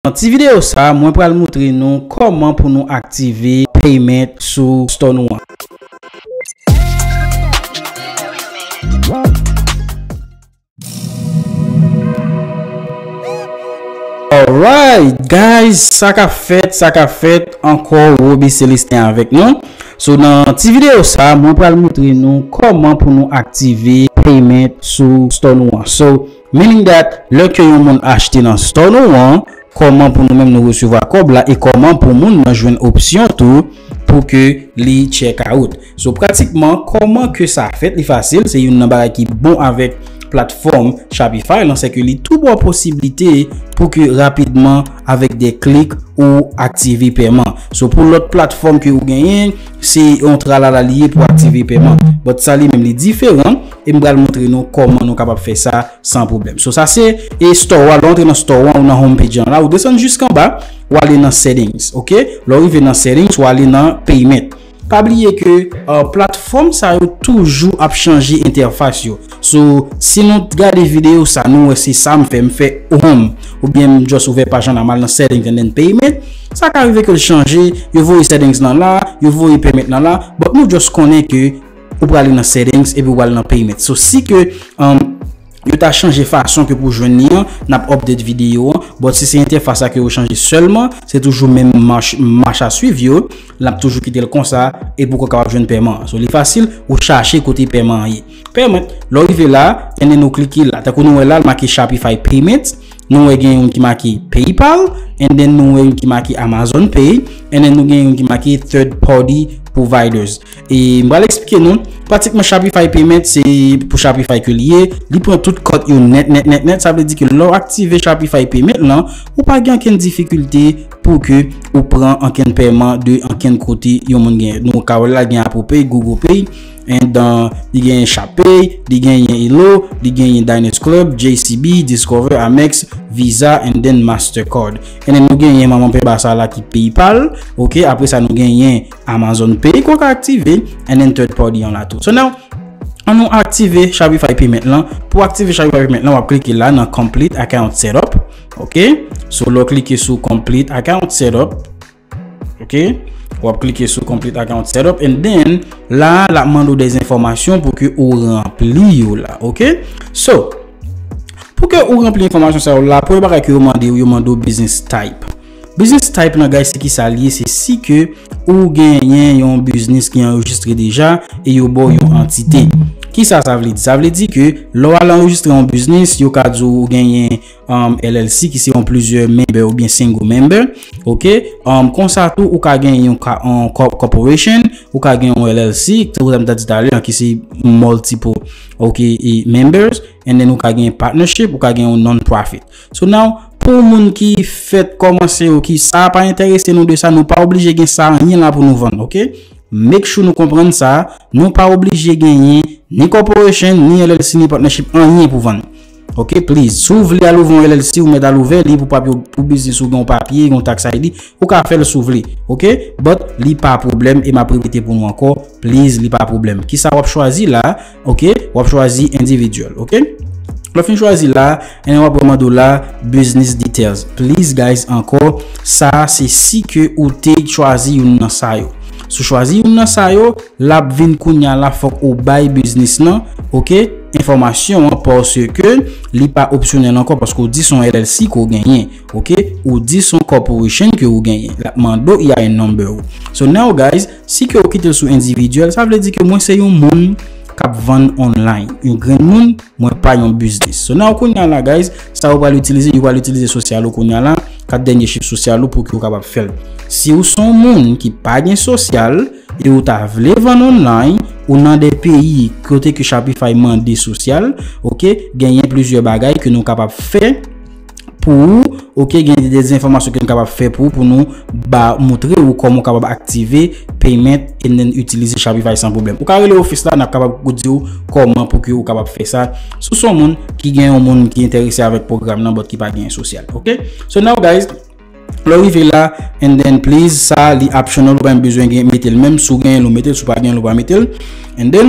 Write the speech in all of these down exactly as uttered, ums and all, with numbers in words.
Nan ti videyo sa, mwen pral moutre nou kòman pou nou aktive payment sou store nou an. Alright, guys, sa k ap fèt, sa k ap fèt, ankò Roby Celestin avèk nou. So, nan ti videyo sa, mwen pral moutre nou kòman pou nou aktive payment sou store nou an. So, meaning that, lè ke yon moun achte nan store nou an, kòman pou nou menm nou resevwa kòb la e kòman pou moun nan jwenn opsyon tou pou ke li check out. So, pratikman, kòman ke sa fèt, li fasil, se youn nan bagay ki bon avèk platfòm Shopify lan, se ke li tou ba w posiblite pou ke rapidman, avèk de klik, ou aktive pèman. So, pou lòt platfòm ke ou genyen, se yon tralala li ye pou aktive pèman. But sa li menm li diferan, e m pral montre nou kòman nou kapab fè sa san pwoblèm. So, sa se e store a, lè w antre nan store a, ou nan home page an la, ou desann jiskanba, ou ale nan settings, ok? Lè w rive nan settings, ou ale nan payment. Pa bliye ke uh, platfòm sa yo toujou ap chanje entèfas yo. So, si nou gade videyo sa, nou wè se sa m fè, m fè home, oubyen m just ouvè paj an la, m al nan settings and then payment. Sa ka rive ke l chanje, yo voye settings lan la, yo voye payment lan la, but nou just konnen ke ou prale nan settings epi ou prale nan payment. So, si ke um, yo ta chanje fason ke pou jwenn li an, n ap update videyo an, but si se entèfas la ke yo chanje sèlman, se toujou menm mach, mach a swiv yo, l ap toujou kite l konsa, e pou w kapab jwenn pèman an. So, li fasil, ou chache kote pèman an ye. Payment, lè w rive la, and then ou klike la. Tankou nou wè la, l make Shopify Payment, nou wè gen youn ki make PayPal, and then nou wè youn ki make Amazon Pay, and then nou gen youn ki make third party providers. E m pral eksplike nou, pratikman Shopify Payment se pou Shopify ke li ye, li pran tout kòt yo nèt, nèt, nèt, nèt, sa vle di ke lè w aktive Shopify Payment lan, ou pa gen ankenn difikilte pou ke ou pran ankenn pèman de ankenn kote yon moun gen. Nou ka wè la gen Apple Pay, Google Pay, and then li gen Shop Pay, li gen Elo, li gen Diners Club, J C B, Discover, Amex, Visa, and then Mastercard. And then nou gen manman penba sa la ki PayPal, ok, apre sa nou gen Amazon Pay ke w ka aktive, and then third party an la tou. So now, an nou aktive Shopify Payment lan. Pou aktive Shopify Payment lan, w ap klike la nan Complete Account Setup. Ok? So, lè w klike sou Complete Account Setup, ok? W ap klike sou Complete Account Setup, and then, la, l ap mande w de enfòmasyon pou ke ou ranpli yo la, ok? So, pou ke ou ranpli enfòmasyon sa yo la, premye bagay ke yo mande w, yo mande w business type. Business type lan, guys, se ki sa l ye? Se si ke ou genyen yon biznis ki anrejistre deja e yo ba w yon antite. Ki sa sa vle di? Sa vle di ke lè w al anrejistre yon biznis, yo ka di w ou genyen um, L L C ki se yon plizyè member oubyen single member. Ok? Um, konsa tou, ou ka genyen yon ka, yon corp-, corporation, ou ka genyen yon L L C, tankou sa m ta di talè an, ki se multiple, ok, e members, and then ou ka genyen partnership, ou ka genyen yon non-profit. So now, pou moun ki fèk kòmanse yo, ki sa pa enterese nou de sa, nou pa oblije gen sa anyen la pou nou vann, ok? Make sure nou konprann sa, nou pa oblije genyen ni corporation, ni L L C, ni partnership, anyen pou vann. Ok, please. Si w vle al ouvè yon L L C, ou mèt al ouvè li pou pap yo, pou biznis ou gen yon papye, yon tax I D, ou ka fè l si w vle. Ok? But li pa pwoblèm e m ap repete pou nou ankò, please, li pa pwoblèm. Kisa w ap chwazi la? Ok? W ap chwazi individual. Ok? Lè w fin chwazi la, and w ap wè mande w la, business details. Please, guys, ankò, sa se si ke ou te chwazi youn nan sa yo. Si w chwazi youn nan sa yo, l ap vin kounye a la, fòk ou bay biznis lan, ok, enfòmasyon an, paske li pa opsyonèl ankò, paske ou di se yon L L C ke w genyen, ok, ou di se yon corporation ke ou genyen, l ap mande w E I N number ou. So now, guys, si ke ou kite l sou individual, sa vle di ke mwen se yon moun k ap vann online, yon grenn moun, mwen pa yon biznis. So now, kounye a la, guys, sa ou pral itilize, ou pral itilize sosyal ou kounye a la, kat dènye chif sosyal ou pou ke ou kapab fè l. Si ou se yon moun ki pa gen sosyal, e ou ta vle vann online, ou nan de peyi kote ke Shopify mande sosyal, ok, genyen plizyè bagay ke nou kapab fè pou ou, ok, gen de enfòmasyon ke nou kapab fè pou ou, pou nou ba, moutre ou kòman ou kapab aktive payment and then itilize Shopify san pwoblèm. Ou ka rele ofis la, n ap kapab di w kòman pou ke ou kapab fè sa. Si w se yon moun ki gen yon moun ki enterese avèk pwogram nan, but ki pa gen sosyal, ok? So now, guys, lè w rive la, and then please, sa li optional, ou pa menm bezwen gen, mete l menm. Si w genyen l, ou mete l, si w pa genyen l, ou pa mete l. And then,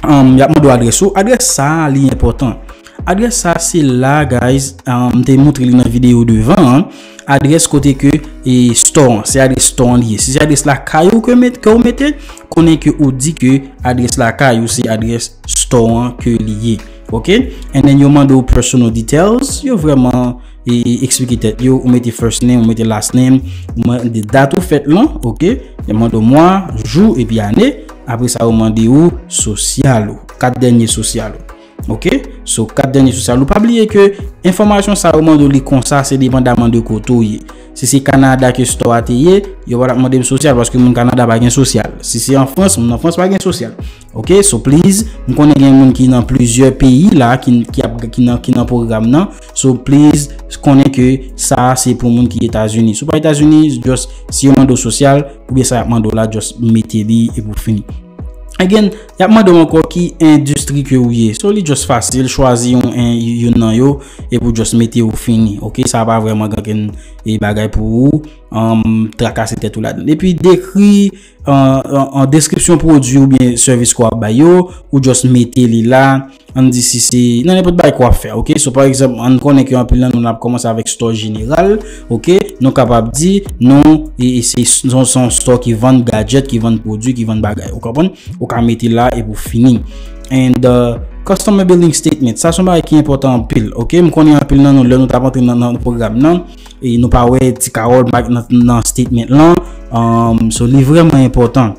um, y ap mande w adrès ou. Adrès sa a, li enpòtan. Adrès sa se la, guys. Um, m te montre li nan videyo devan an. Adrès kote ke e, store an, se adrès store an li ye. Si se adrès lakay ou ke, met, ke ou mete, konnen ke ou di ke adrès lakay ou se adrès store an ke li ye. Ok? And then yo mande w personal details, yo vrèman e, e, eksplike tèt yo, ou mete first name, ou mete last name, ou mande dat ou fèt lan, ok? Yo mande w mwa, jou, epi ane. Apre sa, yo mande w sosyal ou, kat dènye sosyal ou. Ok? So, kat dènye sosyal ou. Pa bliye ke enfòmasyon sa yo mande w li konsa, se depandaman de kote w ye. Si se Kanada ke store a te ye, yo pa t ap mande m sosyal, paske moun Kanada pa gen sosyal. Si se an Frans, moun an Frans pa gen sosyal. Ok, so please, m konnen gen moun ki nan plizyè peyi la, ki, ki, ap, ki, nan, ki nan pwogram nan. So please, konnen ke sa a se pou moun ki Etazini. Si w pa Etazini, just, si yo mande w sosyal, oubyen sa y ap mande w la, just mete li epi w fini. Again, y ap mande w ankò ki endistri ke ou ye. So li just fasil, chwazi yon, en, youn nan yo, epi w just mete ou fini. Ok, sa pa vrèman gen ankenn e bagay pou ou, um, trakase tèt ou ladan. Epi dekri an, an, an deskripsyon pwodui oubyen sèvis ke w ap bay yo, ou just mete li la, ann di si se nan nenpòt bagay ke w ap fè, ok? So, pa egzanp, ann konnen ke anpil nan nou n ap kòmanse avèk store jeneral, ok? Nou kapab di, nou, e, e se, se, se yon store ki vann gadget, ki vann pwodui, ki vann bagay, ou konprann? Ou ka mete la epi w fini. And, uh, customer billing statement, sa se yon bagay ki enpòtan anpil, ok? M konnen anpil nan nou, lè nou t ap antre nan, nan pwogram nan, e nou pa wè ti kawòl nan, nan statement lan. Um, so, li vrèman enpòtan.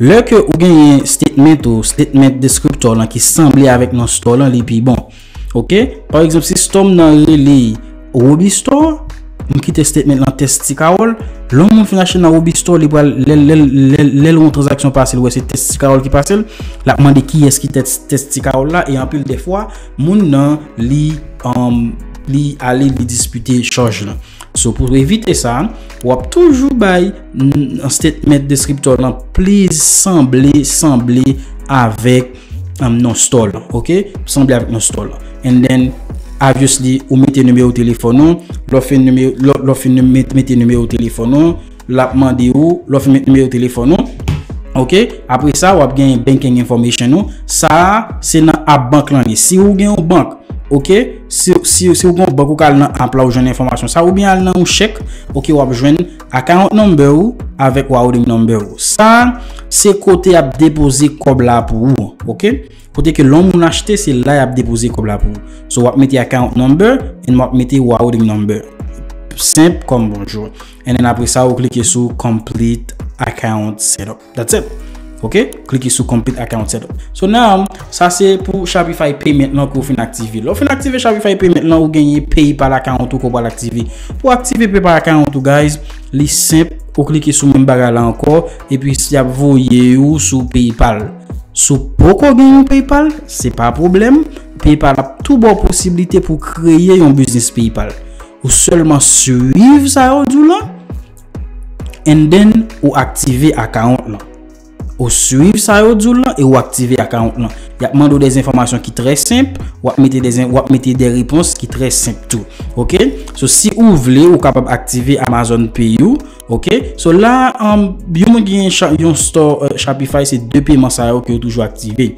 Lè ke ou genyen statement ou statement descriptor lan ki sanble avèk non store lan, li pi bon. Ok? Pa egzanp, si store m nan rele Roby Store, m kite statement lan tès ti kawòl. Lè yon moun fin achte nan Roby Store, li pral, lè, lè, lè, lè l wè yon tranzaksyon pase, l wè se tès ti kawòl ki pase l, l ap mande kiyès ki tès, tès ti kawòl la, e anpil dèfwa, moun nan, li, um, li ale, li dispite chaj lan. So, pou evite sa, w ap toujou bay n-, statement descriptor lan please sanble, sanble avèk, um, non store lan, ok? Sanble avèk non store lan. And then, obviously, ou mete nimewo telefòn ou, lè w fin nimewo, lè, lè w fin met-, mete nimewo telefòn ou, l ap mande ou, lè w fin met nimewo telefòn ou, ok? Apre sa, w ap gen banking information ou. Sa a, se nan app bank lan li. Si ou gen yon bank, ok? Si, si, si ou gen yon bank, ou ka al nan app la, ou jwenn enfòmasyon sa, oubyen al nan yon chèk, ok, w ap jwenn account number ou avèk routing number ou. Sa, se kote y ap depoze kòb la pou ou, ok? Kote ke lè yon moun achte, se la y ap depoze kòb la pou ou. So, w ap mete account number and w ap mete routing number. Senp kòm bonjou. And then apre sa, ou klike sou complete account setup. That's it. Ok? Klike sou complete account setup. So now, sa se pou Shopify payment lan ke ou fin aktive. Lè ou fin aktive Shopify payment lan, ou genyen PayPal account ou ke w pral aktive. Pou aktive PayPal account ou, guys, li senp. Ou klike sou menm bagay la ankò, epi y ap voye ou sou PayPal. Si w poko gen yon PayPal, se pa pwoblèm. PayPal ap tou ba w posiblite pou w kreye yon biznis PayPal. Ou sèlman swiv sa yo di w lan, and then ou aktive account lan. Ou swiv sa yo di w lan e ou aktive account lan. Y ap mande w de enfòmasyon ki trè senp, w ap mete de, w ap mete de repons ki trè senp tou. Ok? So, si ou vle, ou kapab aktive Amazon Pay ou. Ok? So, la, um, yon moun ki gen cha-, yon store, uh, Shopify, se de peman sa yo ke yo toujou aktive.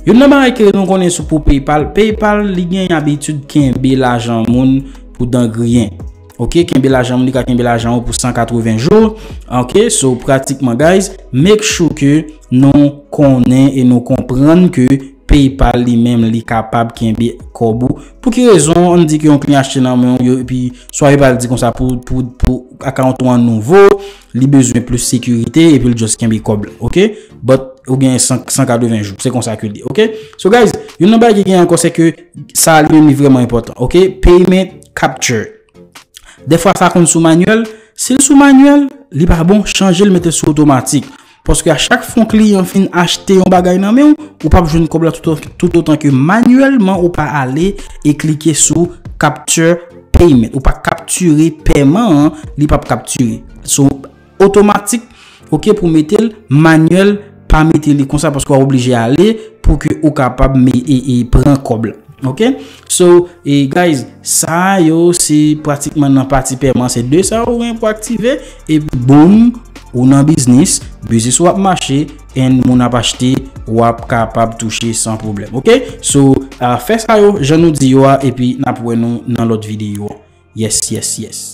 Youn nan bagay ke nou konnen sou pou PayPal, PayPal, li gen abitid kenbe lajan moun pou dan griyen. Ok, kenbe lajan w, li ka kenbe lajan w pou san katreven jou. Ok, so pratikman, guys, make sure ke nou konnen e nou konprann ke PayPal li menm, li kapab kenbe kòb ou. Pou ki rezon? Ann di ke yon kliyan achte nan men w, yo, epi swa yo pral di konsa pou, pou, pou account ou an nouvo, li bezwen plis sekirite, epi l just kenbe kòb la. Ok? But ou gen san, san katreven jou. Se konsa ke l ye. Ok? So, guys, youn nan bagay ki gen ankò, se ke sa li menm li vrèman enpòtan. Ok? Payment capture. Dèfwa sa konn sou manyèl. Si l sou manyèl, li pa bon, chanje l, mete l sou otomatik. Paske a chak fwa yon kliyan fin achte yon bagay nan men w, ou p ap jwenn kòb la tout, tout otan ke manyèlman ou pa ale e klike sou capture payment. Ou pa kaptire pèman an, li p ap kaptire. So, otomatik, ok, pou mete l, manyèl, pa mete li konsa paske w ap oblije ale pou ke ou kapab me-, e, e pran kòb la. Ok? So, e, guys, sa yo se pratikman nan pati pèman, se de sa yo gen pou aktive, epi boom, ou nan biznis, biznis ou ap mache, and moun ap achte, w ap kapab touche san pwoblèm. Ok? So, uh, fè sa yo, jan nou di yo a, epi n ap wè nou nan lòt videyo. Yes, yes, yes.